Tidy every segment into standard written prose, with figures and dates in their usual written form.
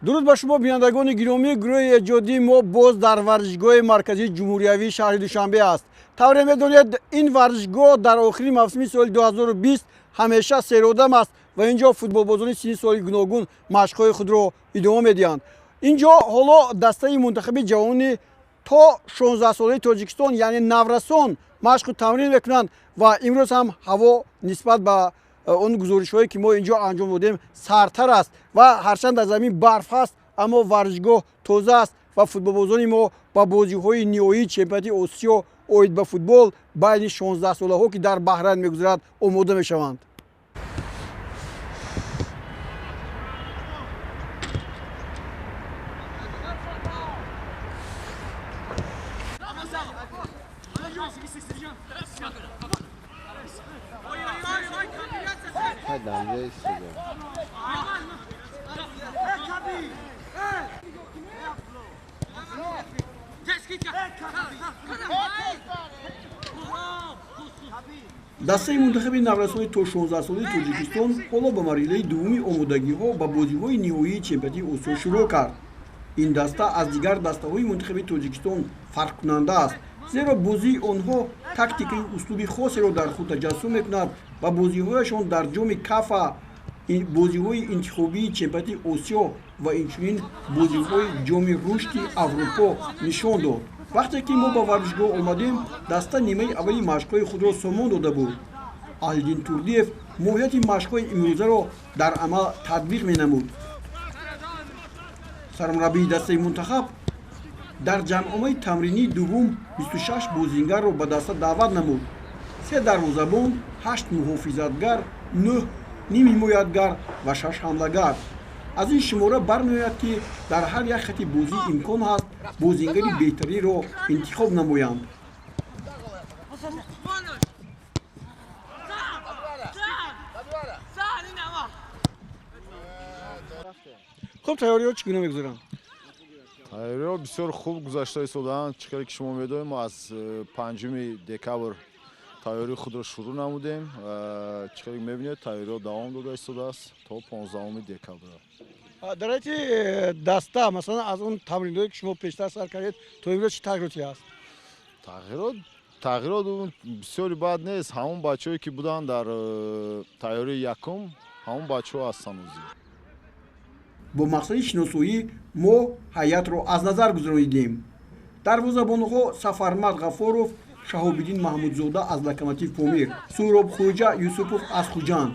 Дуруд ба шумо, бинандагони гиромӣ. Гурӯҳи эҷодии мо боз дар варзишгоҳи марказии ҷумҳуриявии шаҳри Душанбе аст. Тавре медонед, ин варзишгоҳ дар охири мавсими соли 2020 ҳамеша серодам аст ва ин ҷо футболбозони синни соли гуногун машқҳои худро идома медиҳанд. Ин ҷо ҳоло дастаи мунтахаби ҷавони то 16-солаи Тоҷикистон, яъне наврасон, машқу тамрин мекунанд ва имрӯз ҳам ҳаво нисбат ба он гузоришҳое, ки мо ин ҷо анҷом додем, сардтар аст ва ҳарчанд дар замин барф ҳаст, аммо варзишгоҳ тоза аст ва футболбозони мо ба бозиҳои ниҳоии чемпионати Осиё оид ба футбол байни 16-солаҳо, ки дар Баҳрайн мегузарад, омода мешаванд. Дастаи мунтахаби наврасони то 16-солаи Тоҷикистон ҳоло ба марҳилаи дуввуми омодагиҳо ба бозиҳои ниҳоии чемпионати Осиё шурӯъ кард. Ин даста аз дигар дастаҳои мунтахаби Тоҷикистон фарқкунанда аст, зеро бозии онҳо тактикаю услуби хосеро дар худ таҷассум мекунад ва бозиҳояшон дар ҷоми Кафа, бозиҳои интихобии чемпионати Осиё ва инчунин бозиҳои ҷоми рушди Аврупо нишон дод. Вақте ки мо ба варзишгоҳ омадем, даста нимаи аввали машқҳои худро сомон дода буд. Аҳлиддин Турдиев моҳияти машқҳои имрӯзаро дар амал татбиқ менамуд. Сармураббии дастаи мунтахаб дар ҷамъомаи тамринии дуввум 26 бозингарро ба даста даъват намуд: се дарвозабон, ҳашт муҳофизатгар, нӯҳ нимҳимоятгар ва шаш ҳамлагар. Аз ин шумора бармеояд, ки дар ҳар як хати бозӣ имкон ҳаст бозингари беҳтариро интихоб намоянд. Хуб, тайёриҳо чӣ гуна мегузаранд? Тайёриҳо бисёр хуб гузашта истодаанд. Чӣ хеле ки шумо медонед, мо аз 5 декабр тайёрии худро шурӯъ намудем. Чӣ хеле мебинед, тайёриҳо давом дода истодааст то 15 декабр. Дар ҳайати даста, масалан, аз он тамринҳое, ки шумо пештар сар кардед, то имрӯз чӣ тағйироте ҳаст? Тағйирот бисёри бад нест. Ҳамон бачаҳое, ки буданд дар тайёрии якум, ҳамон бачаҳо ҳастанд ҳозир. Бо мақсади шиносоӣ мо ҳайатро аз назар гузаронидем. Дарвозабонҳо: Сафармад Ғафоров, Шаҳобиддин Маҳмудзода аз Локомотив Помир, Суҳроб Хӯҷа Юсупов аз Хуҷанд.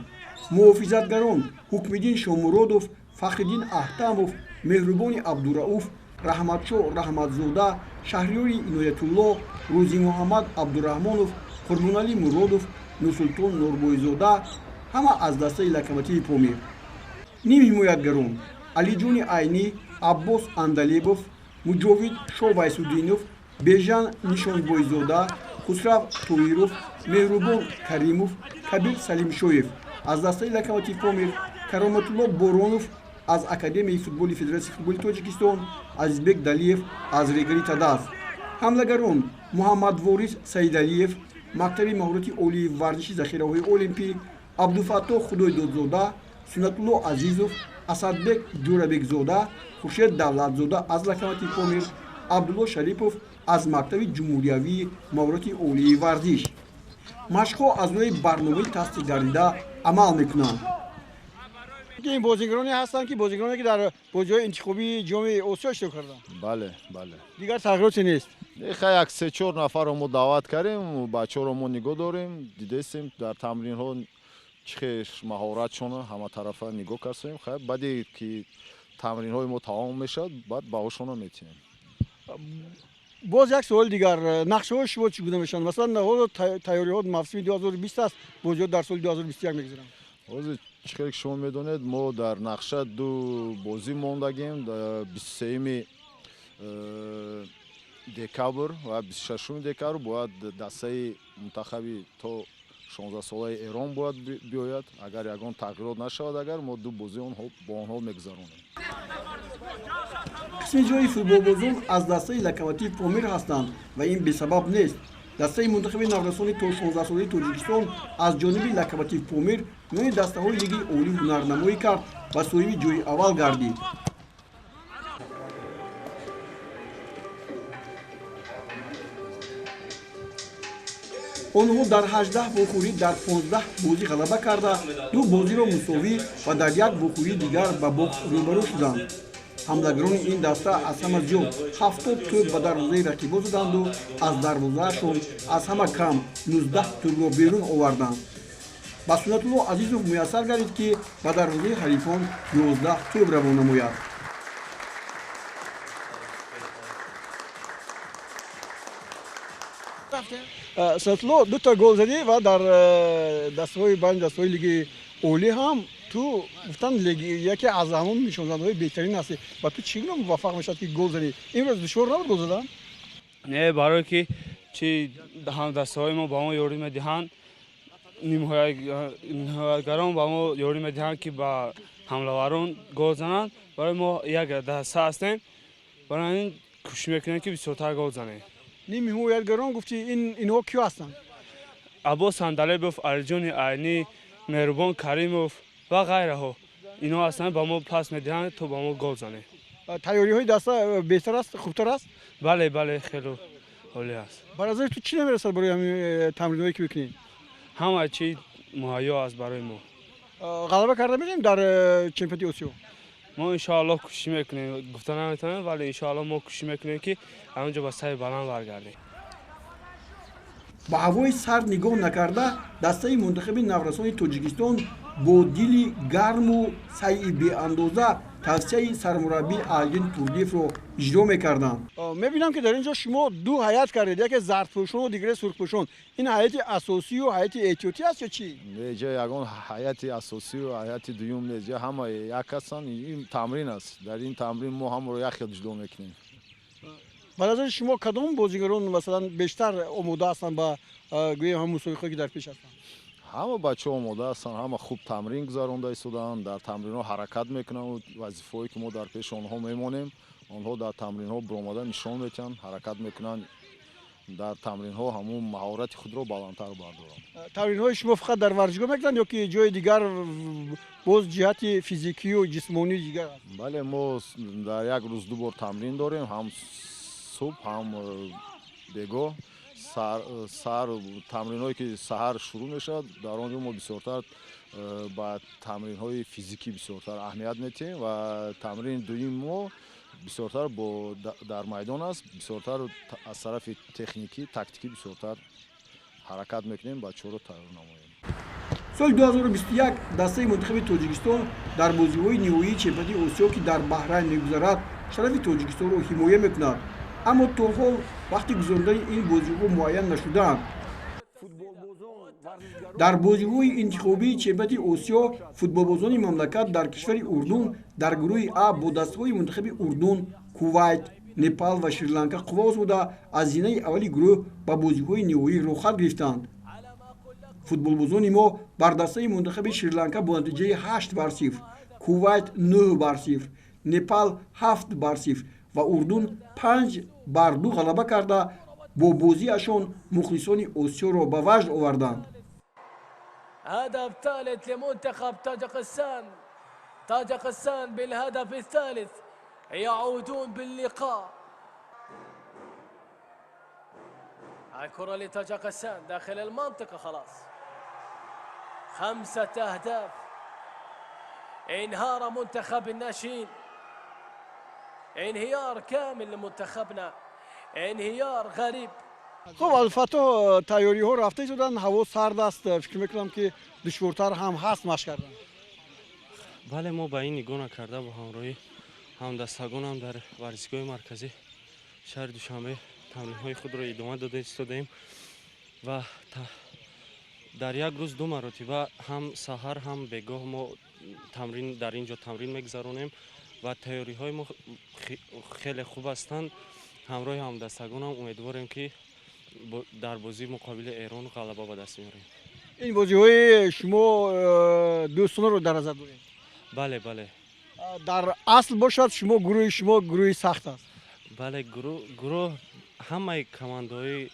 Муҳофизатгарон: Ҳукмиддин Шомуродов, Фахриддин Аҳтамов, Меҳрубони Абдурауф, Раҳматшоҳ Раҳматзода, Шаҳриёри Иноятулло, Рӯзимуҳаммад Абдураҳмонов, Қурбоналӣ Муродов, Нурсултон Норбойзода, ҳама аз дастаи Локомотиви Помир. Нимҳимоятгарон: Алиҷони Айнӣ, Аббос Андалебов, Муҷовид Шовайсуддинов, Бежан Нишонбойзода, Хусрав Тоиров, Меҳрубон Каримов, Кабир Салимшоев аз дастаи Локомотив Помир, Кароматулло Боронов аз Академияи футболи Федератсияи футболи Тоҷикистон, Азизбек Далиев аз Регари Тадаз. Ҳамлагарон: Муҳаммадворис Саидалиев, Мактаби маҳорати олии варзиши захираҳои олимпӣ, Абдуфаттоҳ Худойдодзода, Суннатулло Азизов, Асадбек Ҷӯрабекзода, Хуршед Давлатзода аз Локомотив Помир, Абдулло Шарипов аз Мактаби ҷумҳуриявии маҳорати олии варзиш. Машқҳо аз рӯи барномаи тасдиқгардида амал мекунанд. Ин бозигароне ҳастанд, ки бозигароне, ки дар бозиҳои интихобии ҷоми Осиё иштирок карданд? Бале. Дигар тағйироте нест? Хай, як се-чор нафарро мо даъват кардем. Бачаҳоро мо нигоҳ дорем, дидестем, дар тамринҳо чӣ хел маҳоратшона ҳаматарафа нигоҳ кардем. Хай, баъде ки тамринҳои мо тамом мешавад, баъд баҳошонро метиҳем. Боз як суоли дигар: нақшаҳои шумо чӣ гуна мешаванд? Масалан, ҳоло тайёриҳо мавсими 2020 аст, бозиҳо дар соли 2021 мегузаранд. Ҳозир, чӣ хеле ки шумо медонед, мо дар нақша ду бозӣ мондагем: 23 декабр ва 26 декабр бояд дастаи мунтахаби то 16-солаи Эрон бояд биёяд. Агар ягон тағйирот нашавад, агар мо ду бозӣ бо онҳо мегузаронем. Қисми зиёди футболбозон аз дастаи Локомотив Помир ҳастанд ва ин бесабаб нест. Дастаи мунтахаби наврасони то 16-солаи Тоҷикистон аз ҷониби Локомотив Помир миёни дастаҳои лигаи олӣ ҳунарнамоӣ кард ва соҳиби ҷои аввал гардид. Онҳо дар 18 вохӯрӣ дар 15 бозӣ ғалаба карда, ду бозиро мусовӣ ва дар як вохӯрии дигар ба бохт рӯбарӯ шуданд. Ҳамлагарони ин даста аз ҳама зиёд 70 тӯб ба дарвозаи рақибо заданду аз дарвозаашон аз ҳама кам 19 тӯбро берун оварданд. Ба Суннатулло Азизов муяссар гардид, ки ба дарвозаи ҳарифон 11 тӯб равон намояд. Суннатулло, дута гол задӣ ва дар дастаҳои байни дастаҳои лиги олӣ ҳам ту гуфтан яке аз ҳамон нишонзандаҳои беҳтарин ҳастӣ. Ба ту чӣ гуна муваффақ мешавад, ки гол занӣ? Имрӯз душвор набуд гол задан? Не, барое ки чи ҳамдастаҳои мо ба мо ёрӣ медиҳанд, нимҳоятгарон ба мо ёрӣ медиҳанд, ки ба ҳамлаварон гол зананд. Барои мо як даста ҳастем, барои ҳамин кӯшиш мекунем, ки бисёртар гол занем. Нимҳимоятгарон гуфтӣ, инҳо киё ҳастанд? Аббос Сандалебов, Алиҷони Айнӣ, Меҳрубон Каримов ва ғайраҳо. Инҳо ҳастанд, ба мо пас медиҳанд, то ба мо гол занем. Тайёриҳои даста беҳтар аст, хубтар аст? Бале, бале, хеле олӣ аст. Ба назари ту чӣ намерасад барои ҳамин тамринҳое ки мекунӣ? Ҳама чӣ муҳайё аст барои мо. Ғалаба карда метавонем дар чемпионати Осиё? Мо иншоаллоҳ кӯшиш мекунем, гуфта наметавонем, вале иншоаллоҳ мо кӯшиш мекунем, ки ҳамонҷо ба сари баланд баргардем. Ба ҳавои сард нигоҳ накарда, дастаи мунтахаби наврасони Тоҷикистон бо дили гарму сайи беандоза тавсияи сармураббӣ Алиддин Турдиевро иҷро мекарданд. Мебинам, ки дар ин ҷо шумо ду ҳайат кардед, яке зардпӯшону дигаре сурхпӯшон. Ин ҳайати асосию ҳайати эҳтиётӣ аст ё чӣ? Не, ҷа ягон ҳайати асосию ҳайати дуюм нест, ҷа ҳама як ҳастанд. Ин тамрин аст, дар ин тамрин мо ҳамаро як хел ҷудо мекунем. Ба назари шумо кадом бозигарон масалан бештар омода ҳастанд ба гӯем ҳам мусобиқаҳое ки дар пеш ҳастанд? Ҳама бачаҳо омода ҳастанд, ҳама хуб тамрин гузаронда истодаанд, дар тамринҳо ҳаракат мекунанд. Вазифаҳое ки мо дар пеши онҳо мемонем, онҳо дар тамринҳо баромада нишон медиҳанд, ҳаракат мекунанд, дар тамринҳо ҳамун маҳорати худро баландтар бардоранд. Тамринҳои шумо фақат дар варзишгоҳ мекунанд ё ки ҷои дигар боз ҷиҳати физикию ҷисмонии дигар аст? Бале, мо дар як рӯз ду бор тамрин дорем, ҳам субҳ, ҳам бегоҳ. Саҳар тамринҳое ки саҳар шурӯъ мешавад, дар он ҷо мо бисёртар ба тамринҳои физикӣ бисёртар аҳамият медиҳем ва тамрини дуюми мо бисёртар бо дар майдон аст, бисёртар аз тарафи техникӣ, тактикӣ бисёртар ҳаракат мекунем, бачаҳоро тайёр намоем. Соли 2021 дастаи мунтахаби Тоҷикистон дар бозиҳои ниҳоии чемпионати Осиё, ки дар Баҳрайн мегузарад, шарафи Тоҷикистонро ҳимоя мекунад. Аммо то ҳол вақти гузарондани ин бозиҳо муайян нашудаанд. Дар бозиҳои интихобии чемпионати Осиё футболбозони мамлакат дар кишвари Урдун дар гурӯҳи А бо дастаҳои мунтахаби Урдун, Кувайт, Непал ва Шри-Ланка қувва озмуда, аз зинаи аввали гурӯҳ ба бозиҳои ниҳоӣ роҳхат гирифтанд. Футболбозони мо бар дастаи мунтахаби Шри-Ланка бо натиҷаи 8-0, Кувайт 9-0, Непал 7-0 ва Урдун 5-2 ғалаба карда, бо бозиашон мухлисони Осиёро ба ваҷд оварданд. هدف ثالث لمنتخب طاجقستان، طاجقستان بالهدف الثالث يعودون باللقاء. الكرة لطاجقستان داخل المنطقة، خلاص 5 أهداف. انهار منتخب الناشئين، انهيار كامل لمنتخبنا، انهيار غريب. Хуб, Алфато, тайёриҳо рафта истоданд, ҳаво сард аст, фикр мекунам, ки душвортар ҳам ҳаст машқ кардан. Бале, мо ба ин нигоҳ накарда бо ҳамроҳи ҳамдастагонам дар варзишгоҳи марказӣ шаҳри Душанбе тамринҳои худро идома дода истодаем ва дар як рӯз ду маротиба, ҳам саҳар, ҳам бегоҳ, мо тамрин дар ин ҷо тамрин мегузаронем ва тайёриҳои мо хеле хуб ҳастанд. Ҳамроҳи ҳамдастагонам умедворем, ки дар бозии муқобили Эрон ғалаба ба даст меорем. Ин бозиҳои шумо дӯстонаро дар назар доред? Бале, бале. Дар асл бошад, шумо гурӯҳи шумо гурӯҳи сахт аст. Бале, гурӯҳ ҳамаи командаҳои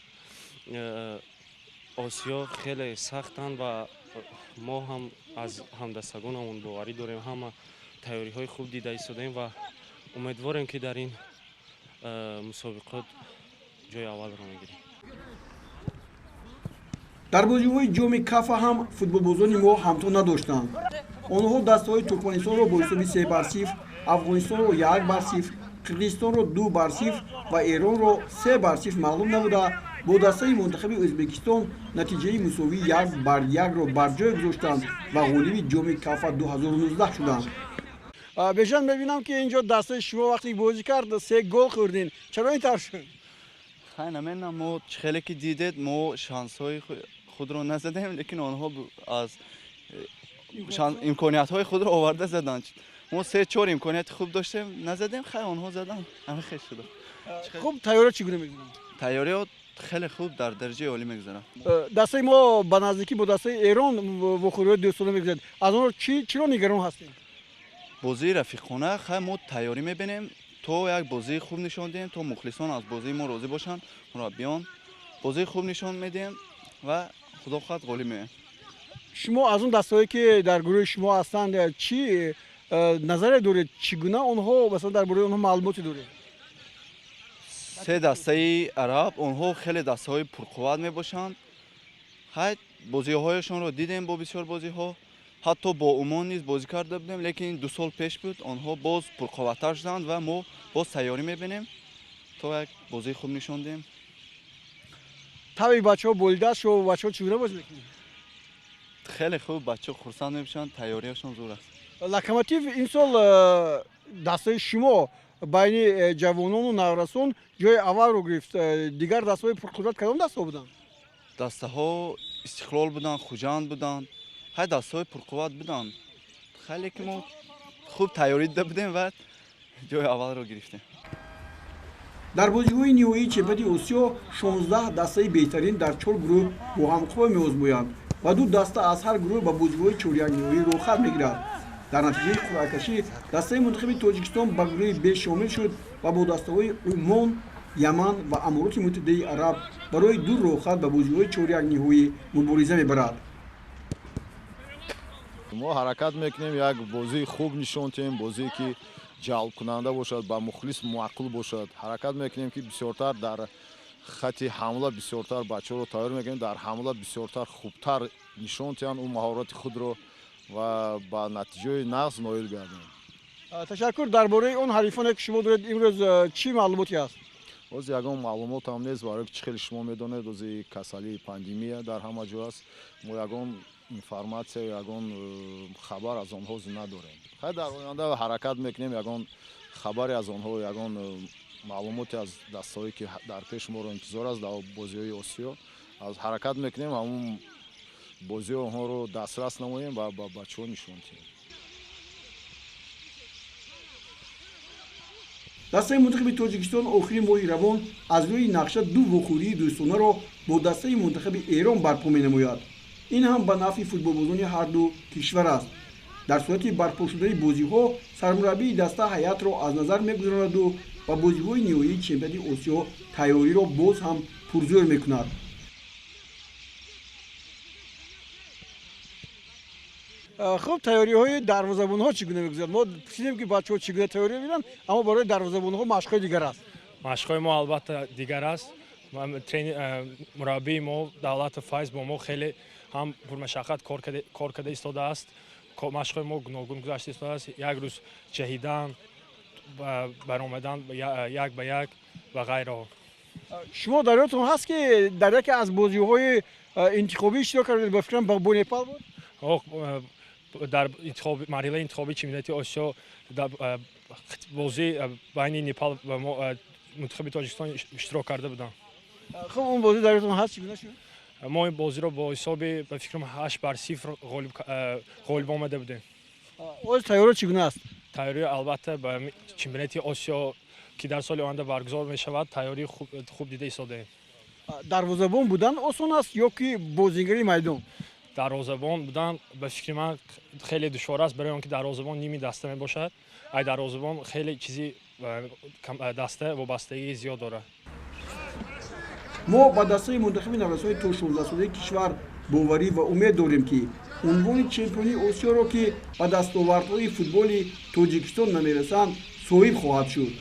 Осиё хеле сахтанд ва мо ҳам аз ҳамдастагонамон боварӣ дорем, ҳама тайёриҳои хуб дида истодаем ва умедворем, ки дар ин мусобиқот ҷои аввалро мегирем. Дар бозиҳои ҷоми Кафа ҳам футболбозони мо ҳамто надоштанд. Онҳо дастаҳои Туркманистонро бо ҳисоби 3-0, Афғонистонро 1-0, Қирғизистонро 2-0 ва Эронро 3-0 мағлуб намуда, бо дастаи мунтахаби Ӯзбекистон натиҷаи мусовии 1-1-ро бар ҷой гузоштанд ва ғолиби ҷоми Кафа 2019 шуданд. Бежан, мебинам ки инҷо дастаи шумо вақте бозӣ кард 3 гол хӯрдин. Чаро ин тавр шуд? Хай, намедонам, мо хеле ки дидед, мо шансҳои худро назадем, лекин онҳо аз имкониятҳои худро оварда заданд. Мо 3-4 имконияти хуб доштем, назадем, хай онҳо заданд. Ҳамин хел шуд. Хуб, тайёриҳо чӣ гуна мегузаранд? Тайёриҳо хеле хуб, дар дараҷаи олӣ мегузаранд. Дастаи мо ба наздикӣ бо дастаи Эрон вохӯриҳои дӯстона мегузарад. Аз онҳо чиро нигарон ҳастем? Бозии рафиқона, хай мо тайёрӣ мебинем, то як бозии хуб нишон диҳем, то мухлисон аз бозии мо розӣ бошанд, мураббиён бозии хуб нишон медиҳем ва худо хоҳад ғолиб меоем. Шумо аз он дастаҳое ки дар гурӯҳи шумо ҳастанд чӣ назаре доред? Чӣ гуна онҳо, масалан, дар бораи онҳо маълумоте доред? 3 дастаи араб, онҳо хеле дастаҳои пурқувват мебошанд. Хай бозиҳояшонро дидем, бо бисёр бозиҳо, ҳатто бо Умон низ бозӣ карда будем, лекин 2 сол пеш буд. Онҳо боз пурқувваттар шуданд ва мо боз тайёрӣ мебинем, то як бозии хуб нишон диҳем. Таби бачаҳо болида аст? Шумо бачаҳо чӣ гуна бозӣ мекунед? Хеле хуб, бачаҳо хурсанд мебошанд, тайёриашон зур аст. Локомотив имсол дастаи шумо байни ҷавонону наврасон ҷои аввалро гирифт. Дигар дастаҳои пурқудрат кадом дастаҳо буданд? Дастаҳо Истиқлол буданд, Хуҷанд буданд, хай дастаҳои пурқувват буданд. Хеле ки мо хуб тайёрӣ дида будем ва ҷои аввалро гирифтем. Дар бозиҳои ниҳоии чемпионати Осиё 16 дастаи беҳтарин дар 4 гурӯҳ бо ҳамқувва меозмоянд ва 2 даста аз ҳар гурӯҳ ба бозиҳои чорякниҳоӣ роҳхат мегирад. Дар натиҷаи қуръакашӣ дастаи мунтахаби Тоҷикистон ба гурӯҳи Б шомил шуд ва бо дастаҳои Умон, Яман ва Амороти Муттаҳидаи Араб барои 2 роҳхат ба бозиҳои чорякниҳоӣ мубориза мебарад. Мо ҳаракат мекунем як бозии хуб нишон диҳем, бозие ки ҷалбкунанда бошад, ба мухлис маъқул бошад. Ҳаракат мекунем ки бисёртар дар хати ҳамла бисёртар бачаҳоро тайёр мекунем, дар ҳамла бисёртар хубтар нишон диҳанд ӯ маҳорати худро ва ба натиҷаи нағз ноил гардем. Ташаккур. Дар бораи он ҳарифоне ки шумо доред имрӯз чӣ маълумоте ҳаст? Боз ягон маълумот ҳам нест, барои ки чӣ хеле шумо медонед, ози касалии пандемия дар ҳама ҷо аст. Мо ягон информатсия, ягон хабар аз онҳо надорем. Хай дар оянда ҳаракат мекунем ягон хабаре аз онҳо, ягон маълумоте аз дастаҳое ки дар пеш моро интизор аст дар бозиҳои Осиё, аз ҳаракат мекунем ҳамун бозиҳои онҳоро дастрас намоем ва ба бачаҳо нишон диҳем. Дастаи мунтахаби Тоҷикистон охири моҳи равон аз рӯи нақша 2 вохӯрии дӯстонаро бо дастаи мунтахаби Эрон барпо менамояд. Ин ҳам ба нафъи футболбозони ҳар ду кишвар аст. Дар сурати барпо шудани бозиҳо сармураббии даста ҳайатро аз назар мегузаронаду ба бозиҳои ниҳоии чемпионати Осиё тайёриро боз ҳам пурзӯр мекунад. Хуб, тайёриҳои дарвозабонҳо чӣ гуна мегузарад? Мо пурсидем ки бачаҳо чӣ гуна тайёрӣ мебинанд, аммо барои дарвозабонҳо машқҳои дигар аст. Машқҳои мо албатта дигар аст. Мураббии мо Давлатов Файз бо мо хеле ҳам пурмашаққат кор карда истодааст. Машқҳои мо гуногун гузашта истодааст. Як рӯз ҷаҳидан, баромадан як ба як ва ғайраҳо. Шумо дар ёдтон ҳаст ки дар яке аз бозиҳои интихобӣ иштирок кардед, ба фикрам бо Непал буд? Дар марҳилаи интихобии чемпионати Осиё бозии байни Непал ва мунтахаби Тоҷикистон иштирок карда будам. Хуб, он бозӣ дар ёдтон ҳаст чӣ гуна шуд? Мо ин бозиро бо ҳисоби ба фикрам 8-0 ғолиб омада будем. Оз тайёриҳо чӣ гуна аст? Тайёрӣ албатта ба чемпионати Осиё ки дар соли оянда баргузор мешавад, тайёрии хуб дида истодаем. Дарвозабон будан осон аст ё ки бозигари майдон? Дарвозабон будан ба фикри ман хеле душвор аст, барои он ки дарвозабон ними даста мебошад. Ай дарвозабон хеле чизи даста вобастагии зиёд дорад. Мо ба дастаи мунтахаби наврасони то 16-солаи кишвар боварӣ ва умед дорем, ки унвони чемпионии Осиёро, ки ба дастовардҳои футболи Тоҷикистон намерасанд, соҳиб хоҳад шуд.